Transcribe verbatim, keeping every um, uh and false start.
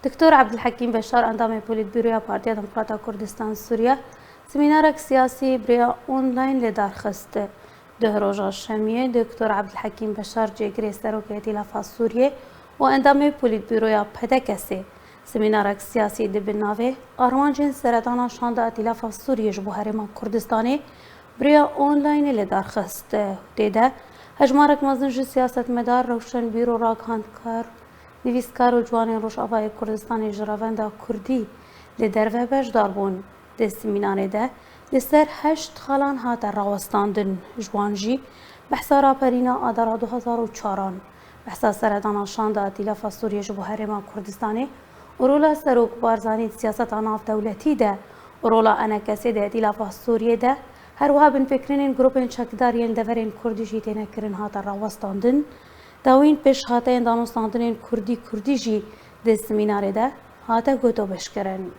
Doktor Ebdulhekîm Beşar, endamê Polîtbûroya Partiya Demokrata Kurdistan Sûriye, semînarek siyasî bi rêya online li dar xist. Duh roja şemiyê Doktor Ebdulhekîm Beşar, cêgirê Serokê Îtîlafa Sûriyê û endamê Polîtbûroya P D K'ê, semînarek siyasî di bin navê Armancên Seredana Şanda Îtîlafa Sûriyê ji bo Herêma Kurdistanê bi rêya online li dar xist. Tê de hejmarek mezin ji siyasetmedar, rewşenbîr û ragihandkar, nivîskar û ciwanên Rojavayê Kurdistanê ji Revenda Kurdî li derve beşdar bûn. Di semînarê de li ser heşt xalan hate rawestandin, ji wan jî behsa raperîna Adara du hezar û çaran, behsa seredana şanda Îtîlafa Sûriyê ji bo Herêma Kurdistanê û rola Serok Barzanî di siyaseta navdewletî de û rola E N K'ê di Îtîlafa Sûriyê de, her wiha binpêkirinên grûpên çekdar yên deverên Kurdî jî têne kirin hate rawestandin. Dawîn pêşhateyên danûstandinên Kurdî Kurdî jî di semînarê de hate gotobeşkirin.